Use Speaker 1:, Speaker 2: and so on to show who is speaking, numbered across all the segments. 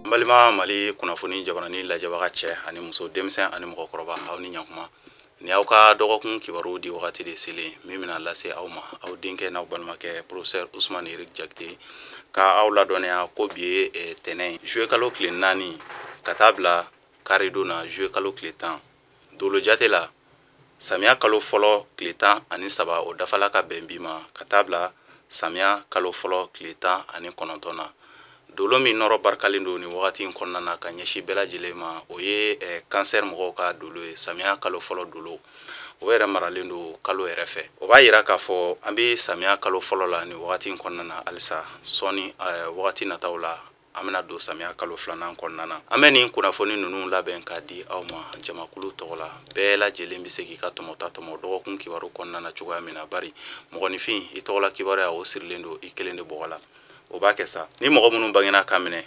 Speaker 1: N balima Mali kunnafoni jabarani lajɛbaga cɛ ani muso, denmisɛn ani mɔgɔkɔrɔba, aw ni ɲankuma. Ni aw ka dɔgɔkun kibaru di wagati de selen min bɛna lase aw ma, aw denkɛ n'aw balimakɛ professeur Ousmane Eric Diakité ka aw ladɔnniya ko bi ye tɛnɛn juillet kalo tile 4 ka taa bila karidon na juillet kalo tile 10. Dolo jate la, samiya kalo fɔlɔ tile 13, o dafala ka bɛn bi ma ka taa bila samiya kalo fɔlɔ tile 19 na. Dolo min nɔrɔ barikalen don nin wagati in kɔnɔna na ka ɲɛsin bɛɛ lajɛlen ma, o ye kansɛri mɔgɔw ka dolo ye. Samiya kalo fɔlɔ dolo, o yɛrɛ maralen don kalo yɛrɛ fɛ. O b'a yira k'a fɔ an bɛ samiya kalo fɔlɔ la nin wagati in kɔnɔna na halisa. Sɔɔni wagati nataw la, an bɛna don samiya kalo filanan kɔnɔna na. An bɛ nin kunnafoni ninnu labɛn k'a di aw ma jamakulu tɔgɔ la. Bɛɛ lajɛlen bɛ se k'i ka tɔmɔta tɔmɔ dɔgɔkun kibaru kɔnɔna na cogoya min na, bari mɔgɔninfin i tɔgɔla kibaruya, o sirilen don i kelen de bɔgɔ la. O b'a kɛ sa ni mɔgɔ minnu bangena ka minɛ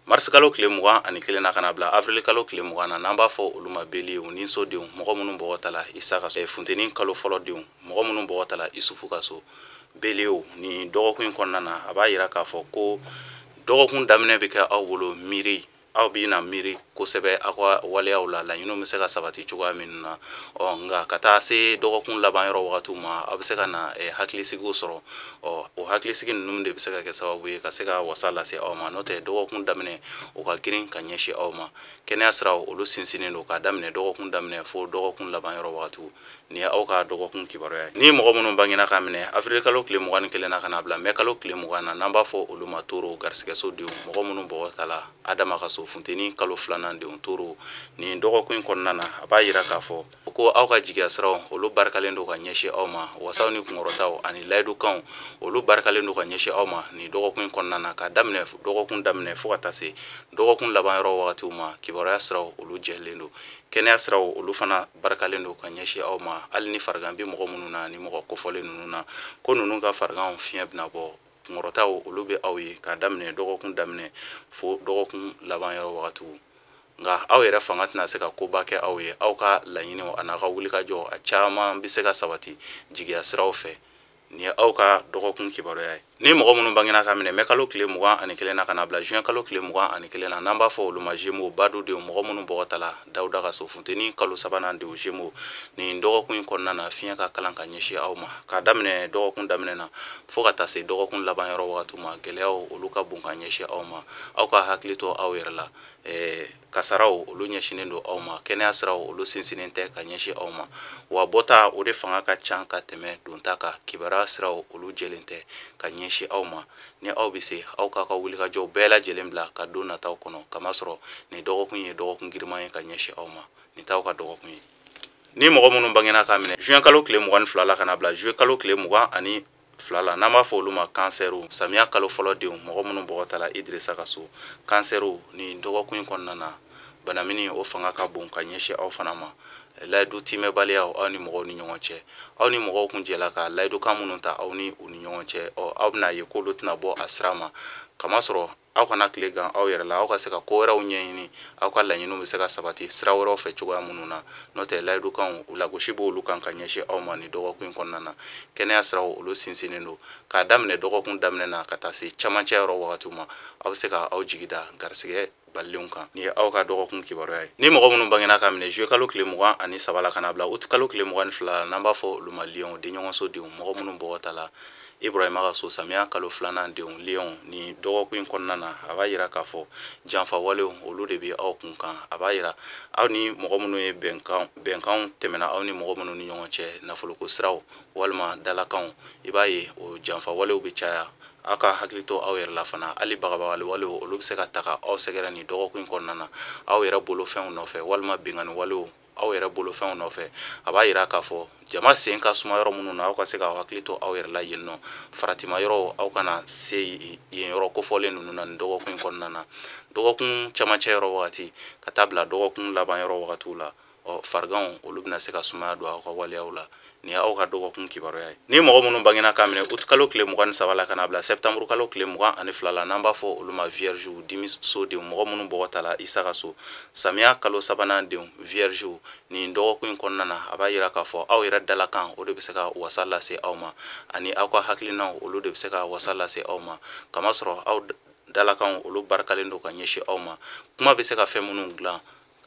Speaker 1: marisi kalo tile 21 na ka na bila avril kalo tile 20 na, n'an b'a fɔ olu ma beliyew ni sodenw, mɔgɔ minnu bɔgɔ ta la Isa ka so, funteni kalo fɔlɔ denw, mɔgɔ minnu bɔgɔ ta la Isufu ka so, beliyew, nin dɔgɔkun in kɔnɔna na, a b'a yira k'a fɔ ko dɔgɔkun daminɛ bɛ kɛ aw bolo miiri. Aw bɛna miiri kosɛbɛ aw ka waleyaw la, laɲiniw bɛ se ka sabati cogoya minnu na. Nka ka taa se dɔgɔkun laban yɔrɔ wagatiw ma, aw bɛ se ka na hakilisigiw sɔrɔ. O hakilisigi ninnu de bɛ se ka kɛ sababu ye ka se ka wasa lase aw ma. N'o tɛ, dɔgɔkun daminɛ o ka girin ka ɲɛsin aw ma. Kɛnɛya siraw, olu sinsinnen don k'a daminɛ dɔgɔkun daminɛ fo dɔgɔkun laban yɔrɔ wagatiw. Nin ye aw ka dɔgɔkun kibaruya ye. Ni mɔgɔ minnu bangena ka minɛ avril kalo tile 21 na ka na bila mɛ kalo tile 20 na, n'an b'a fɔ olu ma toro garisigɛso denw, mɔgɔ minnu bɔgɔ ta la Adama ka so, funteni kalo filanan denw, toro, nin dɔgɔkun in kɔnɔna na, a b'a yira k'a fɔ ko aw ka jigiya siraw, olu barikalen don ka ɲɛsin aw ma. Wasaw ni kunkɔrɔtaw ani layidukanw, olu barikalen don ka ɲɛsin aw ma nin dɔgɔkun in kɔnɔna na. K'a daminɛ dɔgɔkun daminɛ fo ka taa se dɔgɔkun laban yɔrɔ wagatiw ma, kibaruya siraw, olu jɛlen don. Kɛnɛya siraw, olu fana barikalen don ka ɲɛsin aw ma. Hali ni farigan bɛ mɔgɔ minnu na, ni mɔgɔ kofɔlen ninnu na, ko ninnu ka fariganw fiɲɛ bɛna bɔ. Kunkɔrɔtaw, olu bɛ aw ye k'a daminɛ dɔgɔkun daminɛ fo dɔgɔkun laban yɔrɔ wagatiw. Nka aw yɛrɛ fanga tɛna se ka koba kɛ aw ye. Aw ka laɲiniw a n'a ka wulikajɔ, a caman bɛ se ka sabati jigiya siraw fɛ. Nin ye aw ka dɔgɔkun kibaruya ye. Ni mɔgɔ minnu bangena ka minɛ mɛ kalo tile 21 na ka na bila juin kalo tile 21 na, n'an b'a fɔ olu ma Gémeaux badu denw, mɔgɔ minnu bɔgɔ ta la Dawuda ka so, funteni kalo sabanan denw, Gémeaux, nin dɔgɔkun in kɔnɔna na, fiɲɛ ka kalan ka ɲɛsin aw ma. K'a daminɛ dɔgɔkun daminɛ na fo ka taa se dɔgɔkun laban yɔrɔ wagatiw ma, gɛlɛyaw, olu ka bon ka ɲɛsin aw ma. Aw ka hakili to aw yɛrɛ la. Kasaraw, olu ɲɛsinnen don aw ma. Kɛnɛya siraw, olu sinsinnen tɛ ka ɲɛsin aw ma. Wa bɔta, o de fanga ka ca ka tɛmɛ donta kan. Kibaruya siraw, olu jɛlen tɛ ka ɲɛsin aw ma. Ni aw bɛ se, aw k'a ka wulikajɔw bɛɛ lajɛlen bila ka don nataw kɔnɔ, kamasɔrɔ nin dɔgɔkun ye dɔgɔkun giriman ye ka ɲɛsin aw ma. Nin t'aw ka dɔgɔkun ye. Ni mɔgɔ minnu bangena ka minɛ juin kalo tile 22 la ka na bila juillet kalo tile 22 la, n'an b'a fɔ olu ma kansɛriw, samiya kalo fɔlɔ denw, mɔgɔ minnu bɔgɔ ta la Idrissa ka so, kansɛriw, nin dɔgɔkun in kɔnɔna na, banamini o fanga ka bon ka ɲɛsin aw fana ma. Layidu timɛbaliyaw aw ni mɔgɔw ni ɲɔgɔn cɛ, aw ni mɔgɔw kun jɛla ka layidukan minnu ta aw ni u ni ɲɔgɔn cɛ, aw bɛna ye k'olu tɛna bɔ a sira ma. Kamasɔrɔ aw kana tile gan aw yɛrɛ la, aw ka se ka ko wɛrɛw ɲɛɲini, aw ka laɲiniw bɛ se ka sabati sira wɛrɛw fɛ cogoya minnu na. N'o tɛ, layidukanw lagosi b'olu kan ka ɲɛsin aw ma nin dɔgɔkun in kɔnɔna na. Kɛnɛya siraw, olu sinsinnen don k'a daminɛ dɔgɔkun daminɛ na ka taa se camancɛ yɔrɔ wagatiw ma. Aw bɛ se ka aw jigi da garisigɛ balilenw kan. Nin ye aw ka dɔgɔkun kibaruya ye. Ni mɔgɔ minnu bangena ka minɛ juillet kalo tile 23 la ka na bila août kalo tile 22 la, n'an b'a fɔ olu ma lion denɲɔgɔnso denw, mɔgɔ minnu bɔgɔ ta la Ibrahima ka so, samiya kalo filanan denw, lion, ni dɔgɔkun in kɔnɔna na, a b'a yira k'a fɔ janfa walew, olu de bɛ aw kun kan. A b'a yira aw ni mɔgɔ minnu ye bɛnkanw tɛmɛna aw ni mɔgɔ minnu ni ɲɔgɔn cɛ, nafoloko siraw walima dalakanw, i b'a ye o janfa walew bɛ caya. Aw ka hakili to aw yɛrɛ la fana. Hali bagabagali walew, olu bɛ se ka taga aw sɛgɛrɛ nin dɔgɔkun in kɔnɔna na, aw yɛrɛ bolofɛnw nɔfɛ, walima binkanni walew aw yɛrɛ bolofɛnw nɔfɛ. A b'a yira k'a fɔ jama sen ka suma yɔrɔ minnu na, aw ka se k'aw hakili to aw yɛrɛ la yen nɔ. Faratima yɔrɔw, aw kana se yen yɔrɔ kofɔlen ninnu na nin dɔgɔkun in kɔnɔna na. Dɔgɔkun camancɛ yɔrɔ wagati ka taa bila dɔgɔkun laban yɔrɔ wagatiw la, fariganw, olu bɛna se ka sumaya don aw ka waleyaw la. Nin ye aw ka dɔgɔkun kibaruya ye. Ni mɔgɔ minnu bangena k'a minɛ août kalo tile 23 la ka na bila septembre kalo tile 22 la, n'an b'a fɔ olu ma vierge dimiso denw, mɔgɔ minnu bɔgɔ ta la Isa ka so, samiya kalo sabanan denw, vierge, nin dɔgɔkun in kɔnɔna na, a b'a yira k'a fɔ aw yɛrɛ dalakan, o de bɛ se ka wasa lase aw ma, ani aw ka hakilinaw, olu de bɛ se ka wasa lase aw ma, kamasɔrɔ aw Dalakanw olu barikalen don ka ɲɛsin aw ma. Kuma bɛ se ka fɛn minnu dilan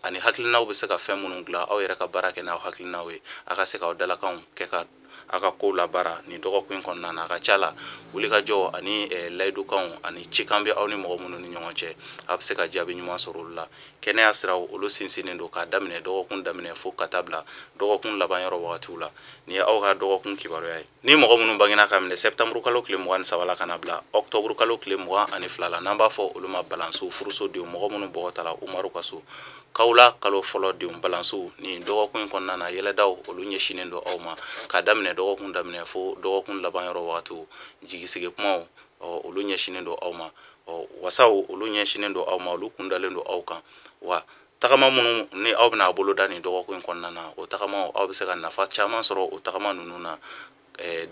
Speaker 1: ani hakilinaw bɛ se ka fɛn minnu dilan, aw yɛrɛ ka baara kɛ n'aw hakilinaw ye, a ka se k'aw dalakanw kɛ ka aw ka kow labaara nin dɔgɔkun in kɔnɔna na. A ka ca la wulikajɔ ani layidukanw ani cikan bɛ aw ni mɔgɔ minnu ni ɲɔgɔn cɛ, a bɛ se ka jaabi ɲuman sɔrɔ olu la. Kɛnɛya siraw olu sinsinnen don k'a daminɛ dɔgɔkun daminɛ fo ka taa bila dɔgɔkun laban yɔrɔ wagatiw la. Nin ye aw ka dɔgɔkun kibaruya ye. Ni mɔgɔ minnu bangena ka minɛ septembre kalo tile 23 la ka na bila octobre kalo tile 22 la, n'an b'a fɔ olu ma balansiw, furuso denw, mɔgɔ minnu bɔgɔ ta la Umaru ka so, kawula kalo fɔlɔ denw, balansiw, nin dɔgɔkun in kɔnɔna na yɛlɛdaw olu ɲɛsinnen don aw ma k'a daminɛ dɔgɔkun daminɛ fo dɔgɔkun laban yɔrɔ wagatiw. Jigisigi kumaw olu ɲɛsinnen don aw ma, wasaw olu ɲɛsinnen don aw ma, olu kundalen don aw kan. Wa tagama minnu ni aw bɛna a bolo da nin dɔgɔkun in kɔnɔna na, o tagamaw aw bɛ se ka nafa caman sɔrɔ o tagama ninnu na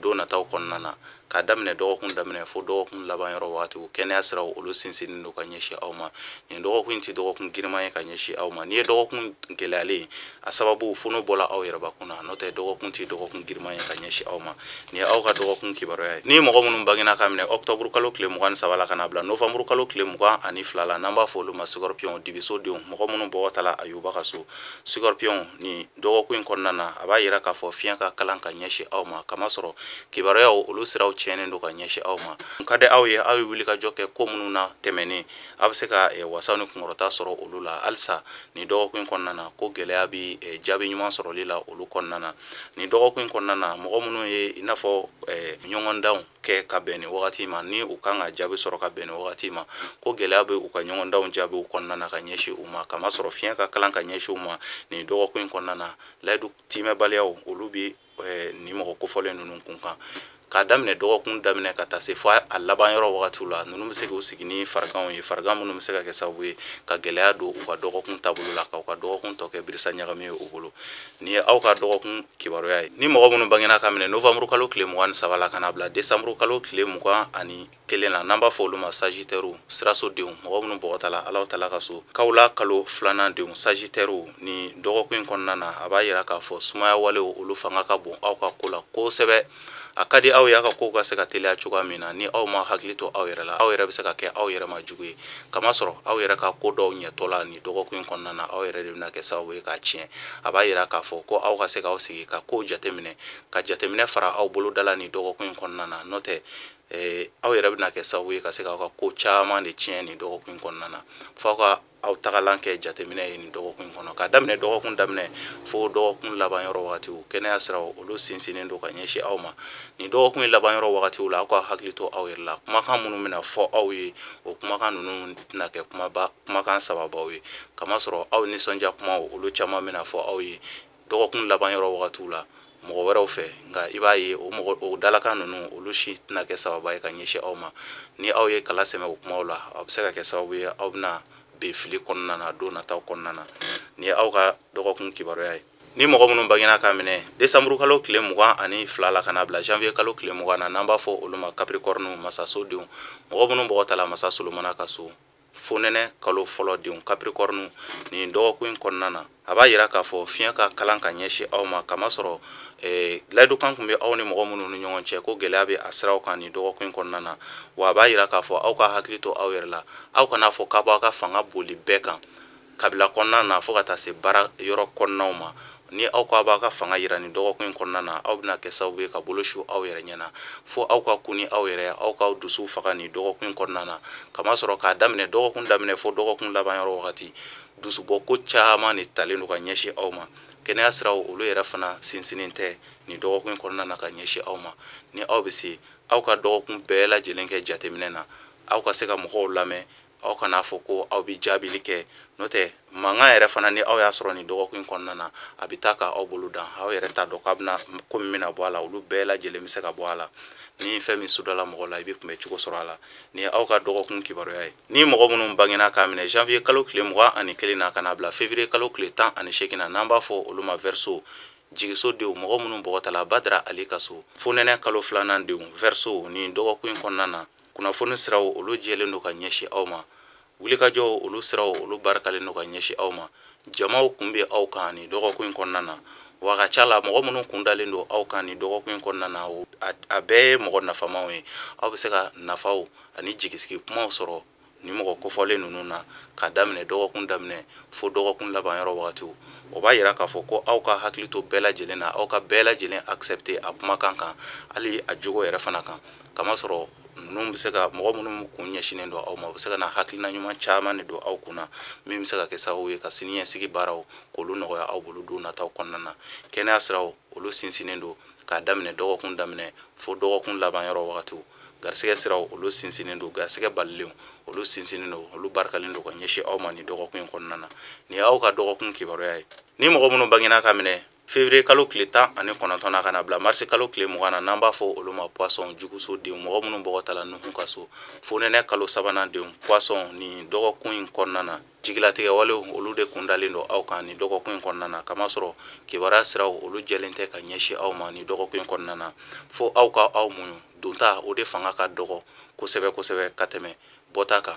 Speaker 1: don nataw kɔnɔna na. K'a daminɛ dɔgɔkun daminɛ fo dɔgɔkun laban yɔrɔ wagatiw, kɛnɛya siraw olu sinsinnen don ka ɲɛsin aw ma. Nin dɔgɔkun in tɛ dɔgɔkun girinman ye ka ɲɛsin aw ma. N'i ye dɔgɔkun gɛlɛyalen, a sababu fo n'o bɔla aw yɛrɛbakun na, n'o tɛ dɔgɔkun tɛ dɔgɔkun girinman ye ka ɲɛsin aw ma. Nin ye aw ka dɔgɔkun kibaruya ye. Ni mɔgɔ minnu bangena ka minɛ octobre kalo tile 23 la ka na bila novembre kalo tile 22 la, n'an b'a fɔ olu ma scorpion, dibiso denw, mɔgɔ minnu bɔgɔ ta la Ayuba ka so, scorpion, nin dɔgɔkun in kɔnɔna na a b'a yira k'a fɔ fiɲɛ ka kalan ka ɲɛsin aw ma, kamasɔrɔ kibaruyaw olu siraw tiɲɛnen don ka ɲɛsin aw ma. N ka di aw ye, aw ye wulikajɔ kɛ ko minnu na tɛmɛnen, aw bɛ se ka wasaw ni kunkɔrɔta sɔrɔ olu la halisa nin dɔgɔkun in kɔnɔna na. Ko gɛlɛya bɛ jaabi ɲuman sɔrɔli la olu kɔnɔna na nin dɔgɔkun in kɔnɔna na. Mɔgɔ minnu ye i n'a fɔ ɲɔgɔndanw kɛ ka bɛn nin wagati ma, ni u kan ka jaabi sɔrɔ ka bɛn nin wagati ma, ko gɛlɛya bɛ u ka ɲɔgɔndanw jaabiw kɔnɔna na ka ɲɛsin u ma, kamasɔrɔ fiɲɛ ka kalan ka ɲɛsin u ma nin dɔgɔkun in kɔnɔna na. Layidu timɛbaliyaw olu bɛ nin mɔgɔ kofɔlen ninnu kun kan. K'a daminɛ dɔgɔkun daminɛ ka taa se fo a laban yɔrɔ wagatiw la, ninnu bɛ se k'u sigi ni fariganw ye, farigan minnu bɛ se ka kɛ sababu ye ka gɛlɛya don u ka dɔgɔkun taabolo la, k'u ka dɔgɔkun tɔ kɛ birisa ɲagami ye u bolo. Nin ye aw ka dɔgɔkun kibaruya ye. Ni mɔgɔ minnu bangena ka minɛ novembre kalo tile 23 la ka na bila décembre kalo tile 21 la, n'an b'a fɔ olu ma sagittaire, siraso denw, mɔgɔ minnu bɔgɔ ta la Alahu taala ka so, kawula kalo filanan denw, sagittaire, nin dɔgɔkun in kɔnɔna na a b'a yira k'a fɔ sumaya walew olu fanga ka bon aw ka ko la kosɛbɛ. A ka di aw ye aw ka kow ka se ka teliya cogoya min na, ni aw ma hakili to aw yɛrɛ la, aw yɛrɛ bɛ se ka kɛ aw yɛrɛ ma jugu ye, kamasɔrɔ aw yɛrɛ ka ko dɔw ɲɛtɔ la nin dɔgɔkun in kɔnɔna na, aw yɛrɛ de bɛna kɛ sababu ye k'a tiɲɛ. A b'a yira k'a fɔ ko aw ka se k'aw sigi ka kow jateminɛ, ka jateminɛ fara aw boloda la nin dɔgɔkun in kɔnɔna na, n'o tɛ aw yɛrɛ bɛna kɛ sababu ye ka se k'aw ka ko caman de tiɲɛ nin dɔgɔkun in kɔnɔna na. F'aw ka aw tagalan kɛ jateminɛ ye nin dɔgɔkun in kɔnɔ, k'a daminɛ dɔgɔkun daminɛ fo dɔgɔkun laban yɔrɔ wagatiw. Kɛnɛya siraw olu sinsinnen don ka ɲɛsin aw ma nin dɔgɔkun in laban yɔrɔ wagatiw la. Aw ka hakili to aw yɛrɛ la, kumakan minnu bɛna fɔ aw ye, o kumakan ninnu tɛna kɛ kumakan sababaw ye, kamasɔrɔ aw nisɔndiya kumaw olu caman bɛna fɔ aw ye dɔgɔkun laban yɔrɔ wagatiw la mɔgɔ wɛrɛw fɛ, nka i b'a ye o mɔgɔ o dalakan ninnu olu si tɛna kɛ sababa ye ka ɲɛsin aw ma. Ni aw ye kala sɛmɛ o kumaw la, a bɛ se ka kɛ sababu ye aw bɛna bin fili kɔnɔna na don nataw kɔnɔna na. Nin ye aw ka dɔgɔkun kibaruya ye. Ni mɔgɔ minnu bangena k'a minɛ décembre kalo tile 22 la ka na bila janvier kalo tile 20 na, n'an b'a fɔ olu ma capricorne, masaso denw, mɔgɔ minnu bɔgɔ ta la masa Solomana ka so, fonɛnɛ kalo fɔlɔ denw, capricorne, nin dɔgɔkun in kɔnɔna na a b'a yira k'a fɔ fiɲɛ ka kalan ka ɲɛsin aw ma, kamasɔrɔ layidukan tun bɛ aw ni mɔgɔ minnu ni ɲɔgɔn cɛ, ko gɛlɛya bɛ a siraw kan nin dɔgɔkun in kɔnɔna na. Wa a b'a yira k'a fɔ aw ka hakili to aw yɛrɛ la, aw kana fɔ k'a b'aw ka fanga boli bɛɛ kan, kabila kɔnɔna na fo ka taa se baara yɔrɔ kɔnɔnaw ma. Ni aw ko aw b'aw ka fanga yira nin dɔgɔkun in kɔnɔna na, aw bɛna kɛ sababu ye ka bolo su aw yɛrɛ ɲɛna. Fo aw ka kun ni aw yɛrɛ, aw k'aw dusu faga nin dɔgɔkun in kɔnɔna na, kamasɔrɔ k'a daminɛ dɔgɔkun daminɛ fo dɔgɔkun laban yɔrɔ wagati, dusubɔ ko caman de talen don ka ɲɛsin aw ma. Kɛnɛya siraw olu yɛrɛ fana sinsinnen tɛ nin dɔgɔkun in kɔnɔna na ka ɲɛsin aw ma. Ni aw bɛ se, aw ka dɔgɔkun bɛɛ lajɛlen kɛ jateminɛ na, aw ka se ka mɔgɔw lamɛn, aw kana fɔ ko aw bɛ jaabili kɛ, n'o tɛ mankan yɛrɛ fana ni aw y'a sɔrɔ nin dɔgɔkun in kɔnɔna na, a bɛ taa ka aw bolo dan, aw yɛrɛ t'a dɔn k'a bɛna ko min bɛna bɔ a la, olu bɛɛ lajɛlen bɛ se ka bɔ a la. Ni fɛn min sudala mɔgɔ la, i bɛ kunbɛ cogo sɔrɔ a la. Nin ye aw ka dɔgɔkun kibaruya ye. Ni mɔgɔ minnu bangena k'a minɛ janvier kalo tile 21 na ka na bila février kalo tile 18 na, n'an b'a fɔ olu ma Verseau, jigiso denw, mɔgɔ minnu bɔgɔ ta la Badara Ali ka so, fonɛnɛ kalo filanan denw, Verseau, nin dɔgɔkun in kɔnɔna na kunnafoni siraw olu jɛlen don ka ɲɛsin aw ma, wulikajɔw olu siraw olu barikalen don ka ɲɛsin aw ma, jamaw kun bɛ aw kan nin dɔgɔkun in kɔnɔna na. Wa ka ca la mɔgɔ minnu kun dalen don aw kan nin dɔgɔkun in kɔnɔna na, a bɛɛ ye mɔgɔ nafamaw ye. Aw bɛ se ka nafaw ani jigisigi kumaw sɔrɔ Ni mɔgɔ kofɔlen ninnu na k'a daminɛ dɔgɔkun daminɛ fo dɔgɔkun laban yɔrɔ wagatiw, o b'a yira k'a fɔ ko aw ka hakili to bɛɛ lajɛlen na, aw ka bɛɛ lajɛlen accepter a kumakan kan, hali a jogo yɛrɛ fana kan. Kamasɔrɔ ninnu bɛ se ka mɔgɔ minnu kun ɲɛsinnen don aw ma, u bɛ se ka na hakilina ɲuman caman de don aw kun na, min bɛ se ka kɛ sababu ye ka siniɲɛsigi baaraw k'olu nɔgɔya aw bolo don nataw kɔnɔna na. Kɛnɛya siraw, olu sinsinnen don k'a daminɛ dɔgɔkun daminɛ fo dɔgɔkun laban yɔrɔ wagatiw. Garisɛgɛ siraw, olu sinsinnen don, garisɛgɛ balilenw, olu sinsinnen don, olu barikalen don ka ɲɛsin aw ma nin dɔgɔkun in kɔnɔna na. Nin y'aw ka dɔgɔkun kibaruya ye. Ni mɔgɔ minnu bangena ka minɛ février kalo tile 19 na ka na bila mars kalo tile 20 na, n'an b'a fɔ olu ma poisson, juguso denw, mɔgɔ minnu bɔgɔ tala Nuhu ka so, fonɛnɛ kalo sabanan denw, poisson, nin dɔgɔkun in kɔnɔna na, jigilatigɛ walew, olu de kun dalen don aw kan nin dɔgɔkun in kɔnɔna na. Kamasɔrɔ kibaruya siraw, olu jɛlen tɛ ka ɲɛsin aw ma nin dɔgɔkun in kɔnɔna na, fo aw ka aw muɲu. Donta, o de fanga ka dɔgɔ kosɛbɛ kosɛbɛ ka tɛmɛ bɔta kan.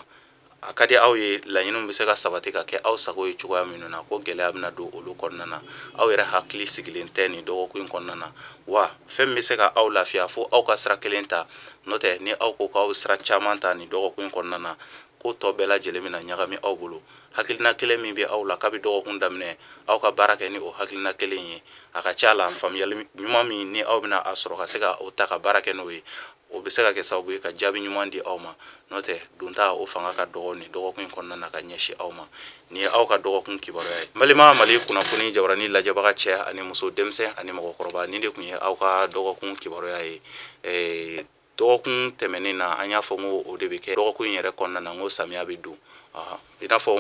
Speaker 1: A ka di aw ye, laɲiniw bɛ se ka sabati ka kɛ aw sago ye cogoya minnu na, ko gɛlɛya bɛna don olu kɔnɔna na. Aw yɛrɛ hakili sigilen tɛ nin dɔgɔkun in kɔnɔna na, wa fɛn min bɛ se ka aw lafiya, fo aw ka sira kelen ta. N'o tɛ, ni aw ko k'aw sira caman ta nin dɔgɔkun in kɔnɔna na, ko tɔ bɛɛ lajɛlen bɛna ɲagami aw bolo. Hakilina kelen min bɛ aw la kabi dɔgɔkun daminɛ, aw ka baara kɛ ni o hakilina kelen ye. A ka ca la, faamuyali ɲuman min ni aw bɛna a sɔrɔ ka se ka o ta ka baara kɛ n'o ye, o bɛ se ka kɛ sababu ye ka jaabi ɲuman di aw ma. N'o tɛ, donta, o fanga ka dɔgɔ nin dɔgɔkun in kɔnɔna na ka ɲɛsin aw ma. Nin ye aw ka dɔgɔkun kibaruya ye. N balima Mali kunnafoni jabarani lajɛbaga cɛ ani muso, denmisɛn ani mɔgɔkɔrɔba, nin de tun ye aw ka dɔgɔkun kibaruya ye. Dɔgɔkun tɛmɛnen na, an y'a fɔ n ko o de bɛ kɛ dɔgɔkun in yɛrɛ kɔnɔna na, n ko samiya bɛ don. I n'a fɔ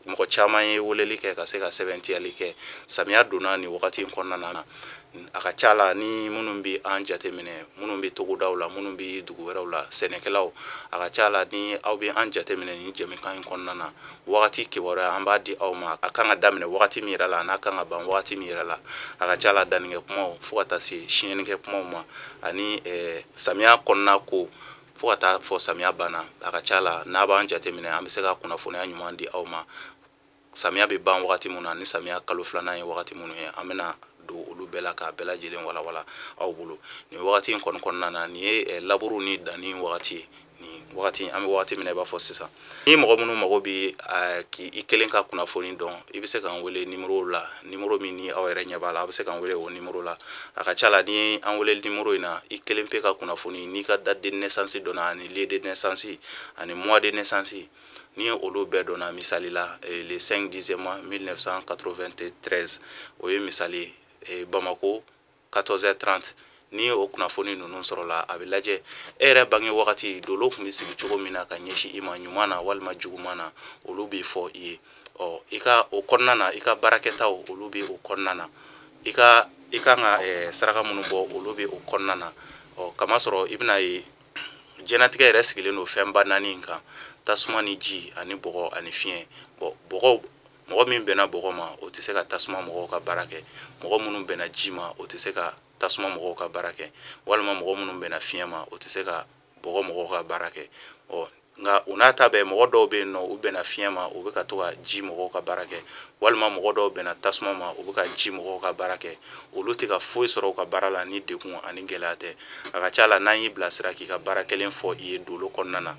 Speaker 1: mɔgɔ caman ye weleli kɛ ka se ka sɛbɛntiyali kɛ, samiya donna nin wagati in kɔnɔna na. A ka ca la, ni minnu bɛ an jateminɛ, minnu bɛ togodaw la, minnu bɛ dugu wɛrɛw la, sɛnɛkɛlaw, a ka ca la ni aw bɛ an jateminɛ nin jɛmukan in kɔnɔna na, wagati kibaruya an b'a di aw ma, a kan ka daminɛ wagati min yɛrɛ la, a n'a kan ka ban wagati min yɛrɛ la. A ka ca la, dannikɛ kumaw fo ka taa se siɲɛnikɛ kumaw ma, ani samiya kɔnɔna ko fo ka taa fɔ samiya banna. A ka ca la, n'a b'an jateminɛ, an bɛ se ka kunnafoniya ɲuman di aw ma. Samiya bɛ ban wagati min na, ni samiya kalo filanan ye wagati minnu ye, an bɛna don olu bɛɛ la k'a bɛɛ lajɛlen walawala aw bolo. Nin wagati in kɔni kɔnɔna na, nin ye laburu ni danni wagati ye. Nin wagati, an bɛ wagati min na i b'a fɔ sisan, ni mɔgɔ minnu mago bɛ k'i kelen ka kunnafoni dɔn, i bɛ se k'an wele nimoro la, nimoro min ni aw yɛrɛ ɲɛ b'a la, a bɛ se k'an wele o nimoro la. A ka ca la, ni an wele nimoro in na, i kelen pe ka kunnafoni, n'i ka date de naissance dɔnna, ani lieu de naissance, ani mois de naissance, ni olu bɛɛ dɔnna, misali la, le 5 dixième mois 1993, o ye misali ye, Bamako 14h30, ni o kunnafoni ninnu sɔrɔla, a bɛ lajɛ e yɛrɛ bange wagati, dolo tun bɛ sigi cogo min na ka ɲɛsin i ma, ɲuman na walima juguman na, olu b'i fɔ i ye. Ɔ, i ka o kɔnɔna na, i ka baarakɛtaw, olu bɛ o kɔnɔna na, i ka i kan ka saraka minnu bɔ, olu bɛ o kɔnɔna na. Ɔ, kamasɔrɔ i bɛna ye diɲɛlatigɛ yɛrɛ sigilen don fɛnba naani in kan: tasuma ni ji ani bɔgɔ ani fiɲɛ. Bɔn, bɔgɔ, mɔgɔ min bɛnna bɔgɔ ma, o tɛ se ka tasuma mɔgɔw ka baara kɛ. Mɔgɔ minnu bɛnna ji ma, o tɛ se ka tasuma mɔgɔw ka baara kɛ. Walima mɔgɔ minnu bɛnna fiɲɛ ma, o tɛ se ka bɔgɔ mɔgɔw ka baara kɛ. Ɔ, nka u n'a ta bɛɛ, mɔgɔ dɔw bɛ yen nɔ, u bɛnna fiɲɛ ma, u bɛ ka to ka ji mɔgɔw ka baara kɛ. Walima mɔgɔ dɔw bɛnna tasuma ma, u bɛ ka ji mɔgɔw ka baara kɛ. Olu tɛ ka foyi sɔrɔ u ka baara la ni degun ani gɛlɛya tɛ. A ka ca la, n'an y'i bilasira k'i ka baara kelen fɔ i ye dolo kɔnɔna na,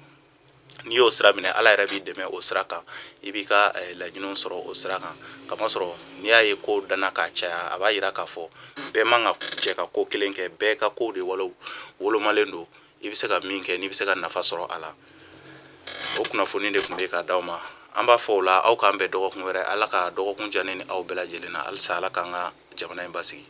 Speaker 1: n'i y'o sira minɛ, Ala yɛrɛ b'i dɛmɛ o sira kan, i b'i ka laɲiniw sɔrɔ o sira kan. Kamasɔrɔ n'i y'a ye ko danna k'a caya, a b'a yira k'a fɔ bɛɛ man ka jɛ ka ko kelen kɛ, bɛɛ ka ko de wolomalen don. I bɛ se ka min kɛ, n'i bɛ se ka nafa sɔrɔ a la, o kunnafoni de tun bɛ ka d'aw ma. An b'a fɔ o la, aw k'an bɛn dɔgɔkun wɛrɛ. Ala ka dɔgɔkun diya ne ni aw bɛɛ lajɛlen na. Halisa, Ala k'an ka jamana in basigi.